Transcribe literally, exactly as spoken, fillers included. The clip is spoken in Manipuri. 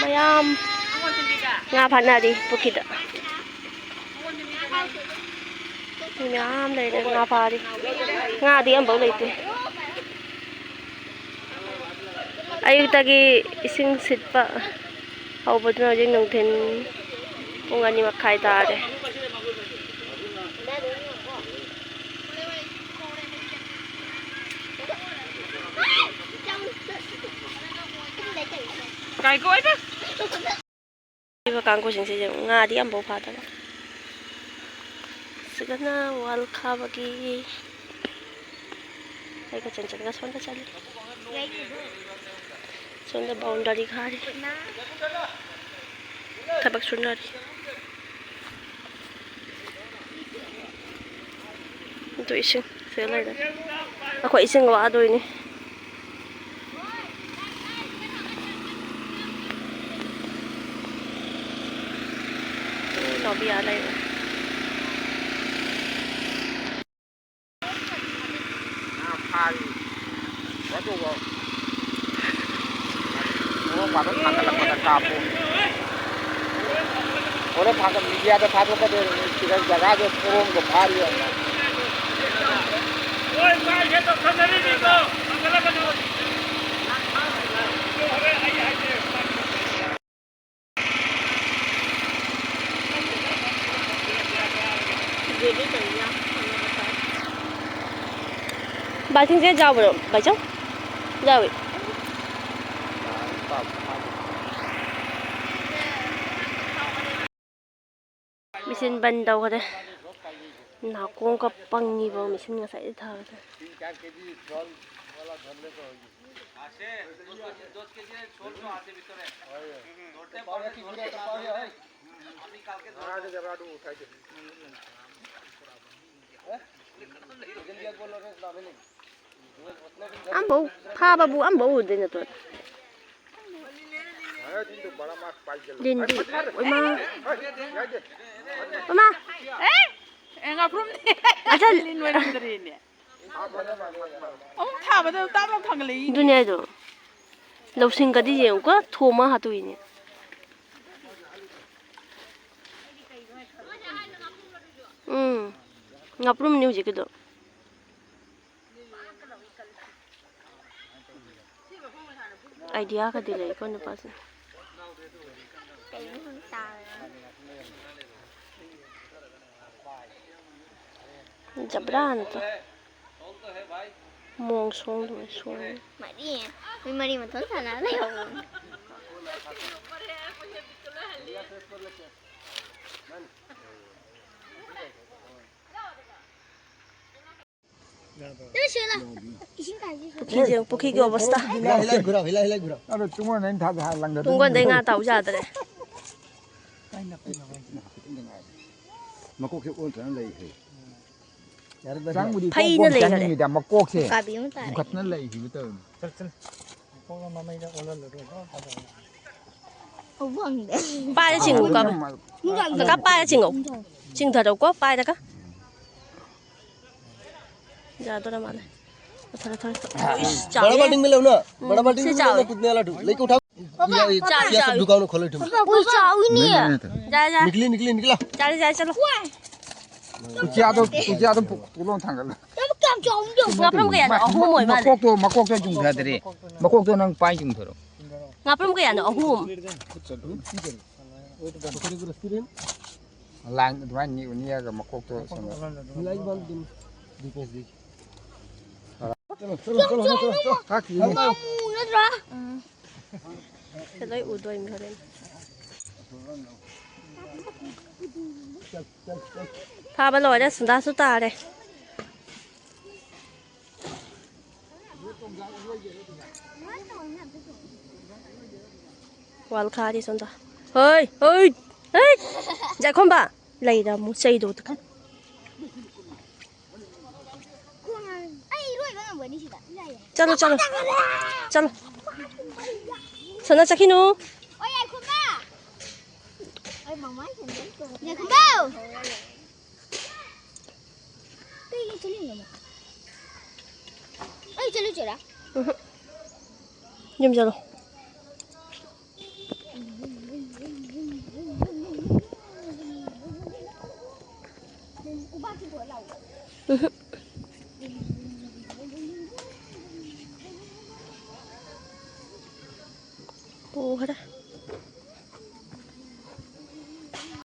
ꯃꯌꯥꯝ ꯉꯥ ꯐꯥꯅꯔꯤ ꯄꯨꯈ꯭ꯔꯤꯗ꯫ ꯃꯤ ꯃꯌꯥꯝ ꯂꯩꯔꯦ ꯉꯥ ꯐꯥꯔꯤ꯫ ꯉꯥꯗꯤ ꯑꯝꯐꯥꯎ ꯂꯩꯇꯦ꯫ ꯑꯌꯨꯛꯇꯒꯤ ꯏꯁꯤꯡ ꯁꯤꯠꯄ ꯍꯧꯕꯗꯨꯅ ꯍꯧꯖꯤꯛ ꯅꯨꯡꯊꯤꯜ ꯄꯨꯡ ꯑꯅꯤ ꯃꯈꯥꯏ ꯇꯥꯔꯦ꯫ ꯀꯥꯏ ꯀꯣꯏꯗ? ꯂꯩꯕ ꯀꯥꯡꯒꯨꯁꯤꯡꯁꯤꯁꯨ ꯉꯥꯗꯤ ꯑꯝꯐꯥꯎ ꯐꯥꯗꯕ꯫ ꯁꯤꯗꯅ ꯋꯥꯜ ꯈꯥꯕꯒꯤ ꯑꯩꯒ ꯆꯟꯆꯟꯒ ꯁꯣꯝꯗ ꯆꯠꯂꯤ꯫ ꯁꯣꯝꯗ ꯕꯥꯎꯟꯗꯔꯤ ꯈꯥꯔꯤ꯫ ꯊꯕꯛ ꯁꯨꯅꯔꯤ꯫ ꯑꯗꯨ ꯏꯁꯤꯡ ꯁꯤꯗ ꯂꯩꯔꯦ꯫ ꯑꯩꯈꯣꯏ ꯏꯁꯤꯡ ꯋꯥꯗꯣꯏꯅꯤ꯫ ꯂꯧꯕꯤ ꯑꯥ ꯂꯩꯔꯦ꯫ ꯉꯥ ꯐꯥꯔꯤ꯫ ꯋꯥꯆꯧꯕ꯫ ꯅꯣꯡ ꯐꯥꯗꯣꯛ ꯊꯥꯡꯒꯠꯂꯛꯄꯗ ꯀꯥꯞꯄꯨ꯫ ꯍꯣꯔꯦꯟ ꯊꯥꯡꯒꯠ-, ꯃꯤꯗꯤꯌꯥꯗ ꯊꯥꯗꯣꯛꯀꯗꯣꯏꯅꯤ꯫ ꯁꯤꯗ ꯖꯒꯥꯗꯣ ꯄꯣꯔꯣꯝꯗꯣ ꯐꯥꯔꯤ ꯌꯦꯡꯉꯣ꯫ ꯕꯥꯜꯇꯤꯟꯁꯦ ꯌꯥꯎꯕ꯭ꯔꯣ, ꯕꯥꯏꯆꯧ? ꯌꯥꯎꯏ꯫ ꯃꯦꯆꯤꯟ ꯕꯟ ꯇꯧꯈꯔꯦ꯫ ꯅꯥꯀꯣꯡꯒ ꯄꯪꯉꯤꯕꯣ, ꯃꯦꯆꯤꯟ ꯉꯁꯥꯏꯗꯩ ꯊꯥꯕꯗ꯫ ꯑꯝꯕꯧ ꯐꯥꯕꯕꯨ ꯑꯝꯕꯧ ꯎꯗꯦ ꯅꯠꯇ꯭ꯔꯣ? ꯂꯤꯟꯗꯤ, ꯑꯣꯏꯃꯥ꯫ ꯑꯣꯏꯃꯥ꯫ ꯑꯦ, ꯉꯥꯄ꯭ꯔꯨꯝꯅꯦ꯫ ꯑꯆꯥ꯫ ꯂꯤꯟ ꯑꯣꯏꯔꯝꯗ꯭ꯔꯦꯅꯦ꯫ ꯑꯃꯨꯛ ꯊꯥꯕꯗ ꯇꯥꯞ ꯂꯥꯎ ꯊꯥꯡꯒꯠꯂꯛꯏꯅꯦ꯫ ꯑꯗꯨꯅꯦ ꯍꯥꯏꯗꯣ꯫ ꯂꯧꯁꯤꯡꯒꯗꯤ ꯌꯦꯡꯉꯨꯀꯣ, ꯊꯣꯝꯃ ꯍꯥꯠꯇꯣꯛꯏꯅꯦ꯫ ꯎꯝ, ꯉꯥꯄ꯭ꯔꯨꯝꯅꯤ ꯍꯧꯖꯤꯛꯀꯤꯗꯣ꯫ ꯑꯥꯏꯗꯤꯌꯥꯒꯗꯤ ꯂꯩꯀꯣ ꯅꯨꯄꯥꯁꯦ꯫ ꯖꯕ꯭ꯔꯥ ꯅꯠꯇ꯭ꯔꯣ? ꯃꯑꯣꯡ ꯁꯣꯡꯗꯣ ꯁꯣꯡ꯫ ꯃꯔꯤ꯫ ꯃꯤ ꯃꯔꯤ ꯃꯊꯟ ꯁꯥꯟꯅꯔ ꯂꯩꯍꯧꯕꯅꯤ꯫ ꯄꯨꯈ꯭ꯔꯤꯁꯦ, ꯄꯨꯈ꯭ꯔꯤꯒꯤ ꯑꯣꯕꯁꯇꯥ꯫ ꯍꯤꯂꯥꯏ, ꯍꯤꯂꯥꯏ ꯘꯨꯔꯥꯎ, ꯍꯤꯂꯥꯏ, ꯍꯤꯂꯥꯏ ꯘꯨꯔꯥꯎ꯫ ꯑꯗꯣ ꯇꯨꯡꯒꯣꯟꯗꯩ ꯉꯥ ꯇꯥꯎ ꯌꯥꯗ꯭ꯔꯦ꯫ ꯇꯨꯡꯒꯣꯟꯗꯩ ꯉꯥ ꯇꯥꯎ ꯌꯥꯗ꯭ꯔꯦ꯫ ꯃꯀꯣꯛꯁꯦ ꯑꯣꯟꯊꯣꯛꯅ ꯂꯩꯈ꯭ꯔꯦ꯫ ꯆꯪꯕꯨꯗꯤ ꯐꯩꯅ ꯄꯣꯛ ꯄꯣꯛ ꯂꯩꯈꯔꯦ꯫ ꯆꯪꯉꯤꯗ, ꯃꯀꯣꯛꯁꯦ ꯎꯀꯥꯕꯤ ꯑꯃ ꯇꯥꯔꯦ꯫ ꯄꯨꯈꯠꯅ ꯂꯩꯈꯤꯕ ꯇꯧꯔꯤꯅꯤ꯫ ꯆꯠ, ꯆꯠ꯫ ꯃꯀꯣꯛꯅ ꯃꯃꯩꯗ ꯑꯣꯜꯍꯜꯂꯒ ꯂꯣꯏ ꯊꯥꯗꯧꯅꯤ꯫ ꯍꯧꯕꯪꯗ꯫ ꯄꯥꯏꯔ ꯆꯤꯡꯉꯨ, ꯀꯥꯕ꯫ ꯀꯥꯀꯥ, ꯄꯥꯏꯔ ꯆꯤꯡꯉꯨ꯫ ꯆꯤꯡꯊꯔꯛꯎꯀꯣ, ꯄꯥꯏꯔꯒ꯫ ꯌꯥꯗꯣꯔ ꯃꯥꯜꯂꯦ꯫ ꯊꯔꯦ, ꯊꯔꯦ, ꯊꯔꯦ꯫ ꯏꯁ, ꯕꯥꯔꯥ ꯆꯥꯎꯋꯦ꯫ ꯕꯥꯜꯇꯤꯟ ꯃꯦ ꯂꯧꯅ, ꯎꯝ, ꯕꯥꯔꯥ ꯕꯥꯜꯇꯤꯟ ꯁꯤ ꯃꯦ ꯂꯧꯅ, ꯆꯥꯎꯋꯦ꯫ ꯀꯨꯗꯅꯦ ꯋꯥꯂꯥ ꯊꯨ, ꯂꯩ ꯀꯣ ꯎꯊꯥꯎ꯫ ꯆꯥꯎ, ꯌꯥ, ꯆꯥꯎ, ꯌꯥ ꯆꯥꯎ꯫ ꯁꯕ ꯗꯨꯀꯥꯟ ꯈꯣꯂꯣ ꯊꯨ꯫ ꯎꯏ, ꯆꯥꯎꯋꯤꯅꯦ꯫ ꯌꯥ, ꯌꯥ꯫ ꯅꯤꯀꯂꯤ, ꯅꯤꯀꯂꯤ, ꯅꯤꯀꯂꯤ꯫ ꯆꯥꯔꯦ, ꯆꯥꯔꯦ, ꯆꯠꯂꯣ꯫ ꯎꯆꯤꯌꯥꯗꯣ, ꯎꯆꯤꯌꯥꯗꯣ ꯄꯨ-, ꯄꯨꯂꯣꯟ ꯊꯥꯡꯒꯠꯂꯣ꯫ ꯀꯌꯥꯝ ꯆꯥꯎꯕꯅꯣ ꯌꯦꯡꯉꯨ꯫ ꯉꯥꯄ꯭ꯔꯨꯝ ꯀꯌꯥꯅꯣ? ꯃ-, ꯑꯍꯨꯝ ꯑꯣꯏ ꯃꯥꯜꯂꯦ꯫ ꯃꯀꯣꯛꯇꯣ, ꯃꯀꯣꯛꯇꯣ ꯆꯨꯝꯊꯗ꯭ꯔꯦ꯫ ꯃꯀꯣꯛꯇꯣ ꯅꯪ ꯄꯥꯏ ꯆꯨꯝꯊꯔꯣ꯫ ꯉꯥꯄ꯭ꯔꯨꯝ ꯀꯌꯥꯅꯣ? ꯑꯍꯨꯝ꯫ ꯂꯥꯏꯟ ꯑꯗꯨꯃꯥꯏꯅ ꯅꯤꯛꯎ ꯅꯤꯛꯑꯒ ꯃꯀꯣꯛꯇꯣ ꯁꯣꯝꯗ꯫ ꯆꯠꯂꯣ, ꯆꯠꯂꯣ, ꯆꯠꯂꯣ, ꯆꯠꯂꯣ, ꯆꯠꯂꯣ꯫ ꯉꯥꯃꯨ ꯅꯠꯇ꯭ꯔꯣ? ꯎꯝ꯫ ꯁꯤ ꯂꯣꯏ ꯎꯗꯣꯏꯅꯤ ꯍꯣꯔꯦꯟ꯫ ꯐꯥꯕ ꯂꯣꯏꯔꯦ, ꯁꯨꯟꯗꯥꯁꯨ ꯇꯥꯔꯦ꯫ ꯋꯥꯜ ꯈꯥꯗꯤ ꯁꯣꯝꯗ꯫ ꯍꯣꯏ, ꯍꯣꯏ, ꯍꯣꯏ꯫ ꯖꯥꯏꯈꯣꯝꯕ, ꯂꯩꯔꯝꯃꯨ, ꯆꯩꯗꯣ꯫ ꯑꯩ ꯏꯔꯣꯏꯕ ꯉꯝꯒꯅꯤ ꯁꯤꯗ꯫ ꯌꯥꯏ, ꯌꯥꯏ꯫ ꯆꯠꯂꯣ, ꯆꯠꯂꯣ꯫ ꯆꯠꯂꯣ꯫ ꯁꯣꯅꯥ ꯆꯠꯈꯤꯅꯨ꯫ ꯑꯣ, ꯌꯥꯏꯈꯣꯝꯕ꯫ ꯑꯩ ꯃꯃꯥꯏ ꯁꯦꯟꯗꯜ ꯇꯣꯡꯉꯦ꯫ ꯌꯥꯏꯈꯣꯝꯕ꯫ ꯀꯩꯒꯤ ꯆꯠꯂꯤꯅꯣ ꯃꯥ? ꯑꯩ ꯆꯠꯂꯨꯁꯤꯔꯥ? ꯎꯝꯍꯨꯝ꯫ ꯌꯨꯝ ꯆꯠꯂꯣ꯫ ꯎꯝꯍꯨꯝ꯫ ꯄꯨꯈ꯭ꯔꯦ꯫